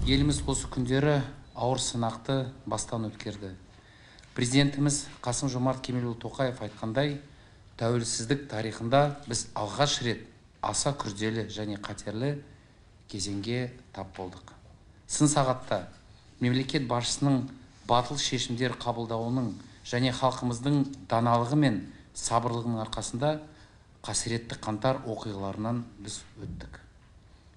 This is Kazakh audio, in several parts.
Еліміз осы күндері ауыр сынақты бастан өткерді. Президентіміз Қасым-Жомарт Кемелұлы Тоқаев айтқандай, тәуелсіздік тарихында біз алғаш рет аса күрделі және қатерлі кезеңге тап болдық. Сын сағатта мемлекет басшысының батыл шешімдер қабылдауының және халқымыздың даналығы мен сабырлығының арқасында қасіретті қаңтар оқиғаларынан біз өттік.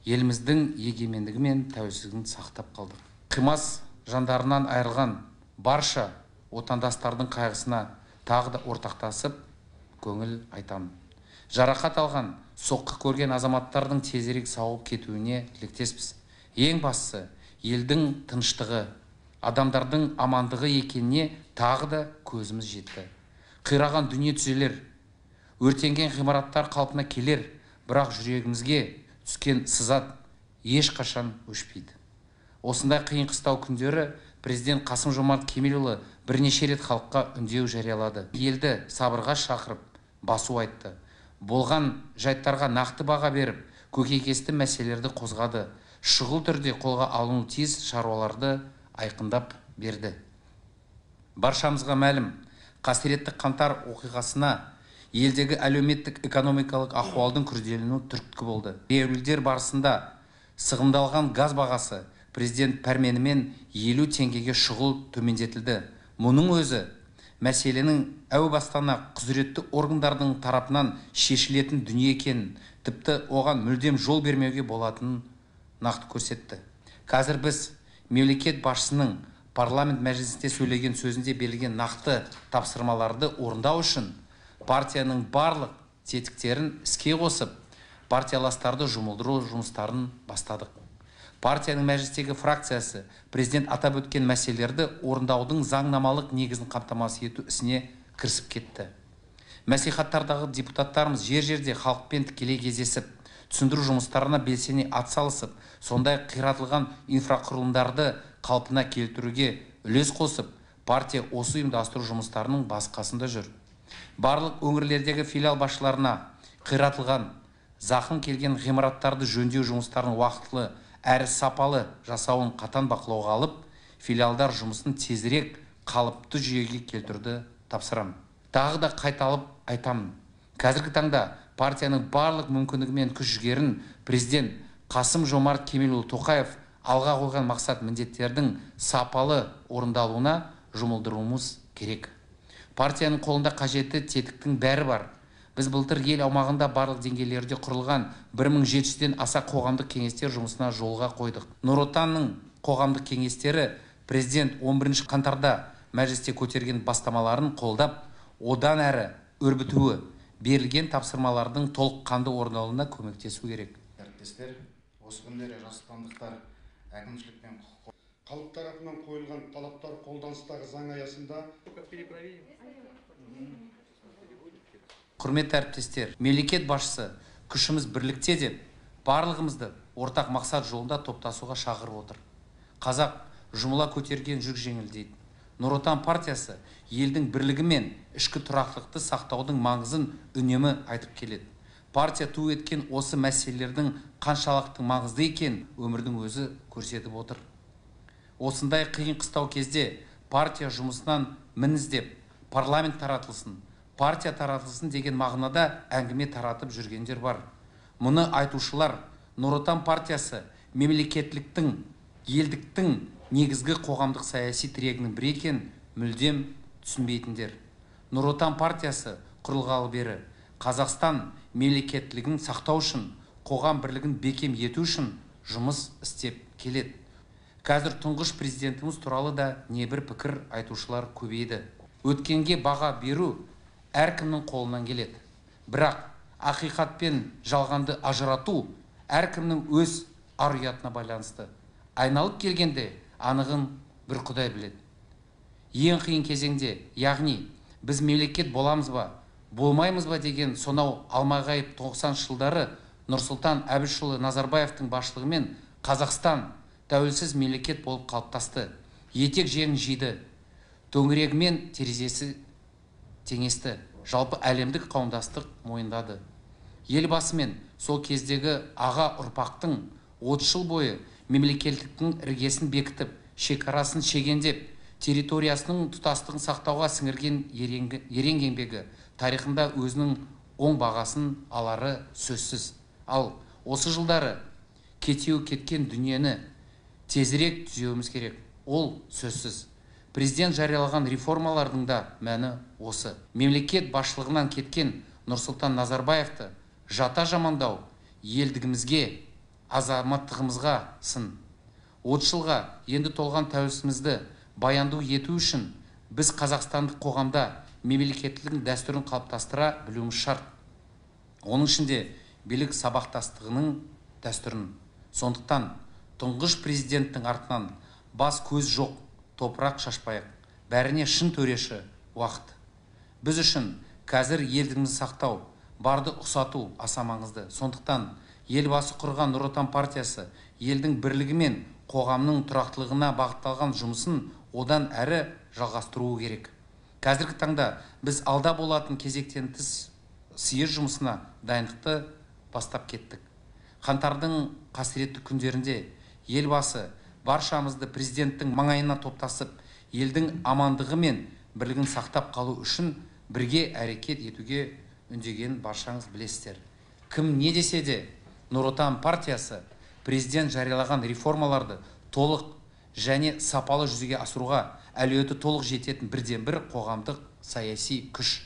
Еліміздің егемендігі мен тәуелсіздігін сақтап қалдық. Қимас жандарынан айырылған барша отандастардың қайғысына тағы да ортақтасып, көңіл айтамын. Жарақат алған, соққы көрген азаматтардың тезірек сауығып кетуіне тілектеспіз. Ең бастысы, елдің тыныштығы, адамдардың амандығы екеніне тағы да көзіміз жетті. Қираған дүние түзелер, өртенген ғимараттар қалпына келер, бірақ жүрегімізге түскен сызат ешқашан өшпейді. Осындай қиын қыстау күндері президент Қасым-Жомарт Кемелұлы бірнеше рет халыққа үндеу жариялады. Елді сабырға шақырып, басу айтты. Болған жайттарға нақты баға беріп, көкейкесті мәселелерді қозғады. Шұғыл түрде қолға алынуы тиіс шаруаларды айқындап берді. Баршамызға мәлім, қасіретті қаңтар оқиғасына елдегі әлеуметтік экономикалық ахуалдың күрделенуі түрткі болды. Ереуілдер барысында сығымдалған газ бағасы президент пәрменімен 50 теңгеге шұғыл төмендетілді. Мұның өзі мәселенің әу бастан-ақ құзыретті органдардың тарапынан шешілетін дүние екенін, тіпті оған мүлдем жол бермеуге болатынын нақты көрсетті. Қазір біз мемлекет басшысының парламент мәжілісінде сөйлеген сөзінде берілген нақты тапсырмаларды орындау үшін партияның барлық тетіктерін іске қосып, партияластарды жұмылдыру жұмыстарын бастадық. Партияның мәжілістегі фракциясы президент атап өткен мәселелерді орындаудың заңнамалық негізін қамтамасыз ету ісіне кірісіп кетті. Мәслихаттардағы депутаттарымыз жер-жерде халықпен тікелей кездесіп, түсіндіру жұмыстарына белсене атсалысып, сондай қиратылған инфрақұрылымдарды қалпына келтіруге үлес қосып, партия осы ұйымдастыру жұмыстарының бас қасында жүр. Барлық өңірлердегі филиал басшыларына қиратылған, зақым келген ғимараттарды жөндеу жұмыстарын уақытылы әрі сапалы жасауын қатаң бақылауға алып, филиалдар жұмысын тезірек қалыпты жүйеге келтіруді тапсырамын. Тағы да қайталап айтамын. Қазіргі таңда партияның барлық мүмкіндігі мен күш-жігерін президент Қасым-Жомарт Кемелұлы Тоқаев алға қойған мақсат міндеттердің сапалы орындалуына жұмылдыруымыз керек. Партияның қолында қажетті тетіктің бәрі бар. Біз былтыр ел аумағында барлық деңгейлерде құрылған 1700-ден аса қоғамдық кеңестер жұмысына жолға қойдық. Нұр Отанның қоғамдық кеңестері президент 11 қаңтарда мәжілісте көтерген бастамаларын қолдап, одан әрі өрбітуі, берілген тапсырмалардың толыққанды орындалуына көмектесу керек. Әріптестер, осы күндері жас отандықтар әкімшілік пен құқық Халық тарапынан қойылған талаптар қолданыстағы заң аясында. Құрметті әріптестер, мемлекет басшысы күшіміз бірлікте деп барлығымызды ортақ мақсат жолында топтасуға шақырып отыр. Қазақ жұмыла көтерген жүк жеңіл дейді. Нұр Отан партиясы елдің бірлігі мен ішкі тұрақтылықты сақтаудың маңызын үнемі айтып келеді. Партия ту еткен осы мәселелердің қаншалықты маңызды екенін өмірдің өзі көрсетіп отыр. Осындай қиын қыстау кезде партия жұмысынан мін іздеп, парламент таратылсын, партия таратылсын деген мағынада әңгіме таратып жүргендер бар. Мұны айтушылар Нұр Отан партиясы мемлекеттіліктің, елдіктің негізгі қоғамдық саяси тірегінің бірі екенін мүлдем түсінбейтіндер. Нұр Отан партиясы құрылғалы бері Қазақстан мемлекеттілігін сақтау үшін, қоғам бірлігін бекем ету үшін жұмыс істеп келеді. Қазір тұңғыш президентіміз туралы да небір пікір айтушылар көбейді. Өткенге баға беру әркімнің қолынан келеді. Бірақ ақиқат пен жалғанды ажырату әркімнің өз ар-ұятына байланысты. Айналып келгенде анығын бір Құдай біледі. Ең қиын кезеңде, яғни біз мемлекет боламыз ба, болмаймыз ба деген сонау алмағайып 90 жылдары Нұрсұлтан Әбішұлы Назарбаевтың басшылығымен Қазақстан тәуелсіз мемлекет болып қалыптасты. Етек жеңін жиды, төңірегімен терезесі теңесті, жалпы әлемдік қауымдастық мойындады. Елбасымен сол кездегі аға ұрпақтың 30 жыл бойы Мемлекеттіктің іргесін бекітіп, шекарасын шегендеп, территориясының тұтастығын сақтауға сіңірген ерен еңбегі тарихында өзінің оң бағасын алары сөзсіз. Ал осы жылдары кетеу кеткен дүниені тезірек түзеуіміз керек. Ол сөзсіз. Президент жариялаған реформалардың да мәні осы. Мемлекет басшылығынан кеткен Нұрсұлтан Назарбаевты жата жамандау елдігімізге, азаматтығымызға сын. 30 жылға енді толған тәуелсіздігімізді баянды ету үшін біз қазақстандық қоғамда мемлекеттіліктің дәстүрін қалыптастыра білуіміз шарт. Оның ішінде билік сабақтастығының дәстүрін. Сондықтан тұңғыш президенттің артынан бас көз жоқ топырақ шашпайық. Бәріне шын төреші уақыт. Біз үшін қазір елдігімізді сақтау, барды ұқсату аса маңызды. Сондықтан елбасы құрған Нұр Отан партиясы елдің бірлігі мен қоғамның тұрақтылығына бағытталған жұмысын одан әрі жалғастыруы керек. Қазіргі таңда біз алда болатын кезектен тыс съезд жұмысына дайындықты бастап кеттік. Қаңтардың қасіретті күндерінде елбасы баршамызды президенттің маңайына топтасып, елдің амандығы мен бірлігін сақтап қалу үшін бірге әрекет етуге үндегенін баршаңыз білесіздер. Кім не десе де, Нұр Отан партиясы президент жариялаған реформаларды толық және сапалы жүзеге асыруға әлеуеті толық жететін бірден-бір қоғамдық саяси күш.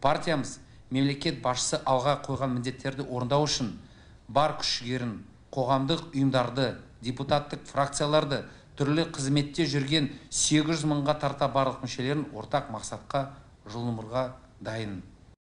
Партиямыз мемлекет басшысы алға қойған міндеттерді орындау үшін бар күш-жігерін, қоғамдық ұйымдарды, депутаттық фракцияларды, түрлі қызметте жүрген 800 мыңға тарта барлық мүшелерін ортақ мақсатқа жұлынуға дайын.